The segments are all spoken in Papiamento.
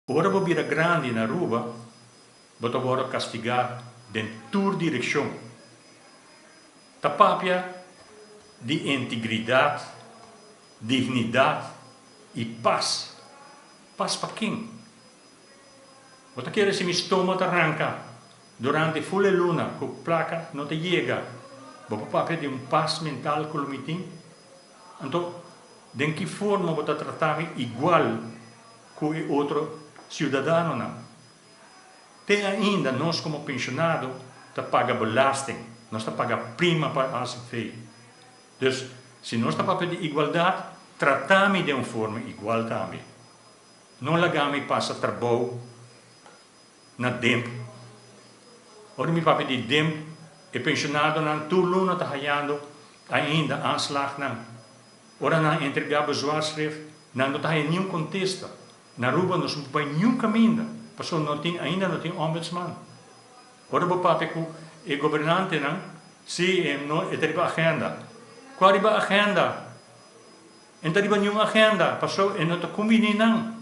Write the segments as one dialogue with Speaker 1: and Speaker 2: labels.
Speaker 1: Ora bo bira grandi na Aruba, bo ta wòrdu kastigá den tur direkshon. Ta papia di integridat, dignidat i pas. Pas pa ken? Bo ta kere si mi stoma ta ranka durante ful e luna ku plaka no ta yega, bo por papia di un pas mental ku lo mi tin? Anto, den ki forma bo ta trata mi igual ku e otro siudadanonan? Te ainda nos komo penshonado ta paga belasting, nos ta paga prima pa ACV. Dus, si nos ta papia di igualdat, trata mi den un forma igual tambe. No laga mi pasa trabou na DIMP. Ora mi papia di DIMP, e penshonadonan tur luna ta hayando ainda aanslagnan. Ora nan entrega bezwaarschrift, nan no ta haya niun kontesta. Na Aruba nos no por bai niun kaminda, pasobra no tin ainda no tin ombudsman. Ora bo papia ku e gobernantenan, si e no e ta riba agenda. Kua riba agenda? E no ta riba niun agenda, pasobra e no ta kumbiní nan.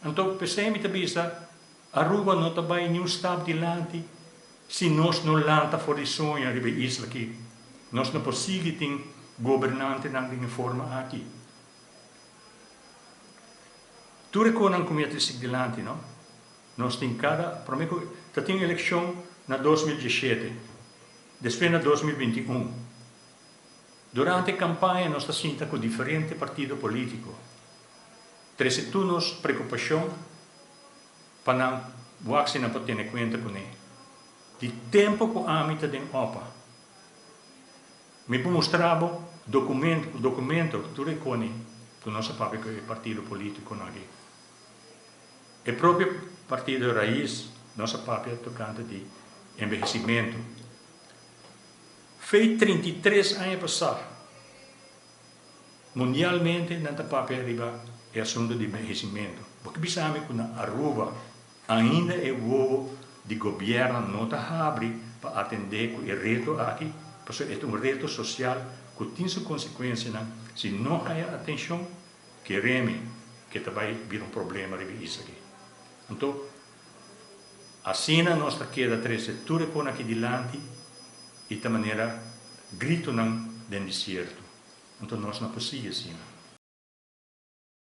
Speaker 1: Anto p'esei mi ta bisa, Aruba no ta bai niun stap dilanti si nos no lanta for di soño riba e isla aki. Nos no por sigui tin gobernantenan den e forma aki. Tur e konan ku mi a trese dilanti, no? Nos tin kada, prome ku ta tin elekshon na 2017, despues na 2021. Durante e kampaña nos ta sinta ku diferente partido polítiko. Trese tur nos preokupashon pa nan wak si nan por tene kuenta kuné. Di tempu ku ami ta den opa, mi por mustra bo dokumento ku dokumento tur e koni ku nos a papia ku e partido polítikonan aki. E propio partido Raiz nos a papia tokante di enbehesimentu. Fei 33 aña pasá. Mundialmente nan ta papia riba e asunto di envejecimento. Bo ke bisa mi ku na Aruba ainda e wowo di gobierno no ta habri pa atende ku e reto aki? Pasobra e ta un reto social ku tin su konsekuensianan si no haya atencion, keremi ke ta bai bira un problema riba e isla aki. Anto asina nos ta keda trese tur e kon aki dilanti i ta manera gritonan den desierto. Anto nos no por sigui asina.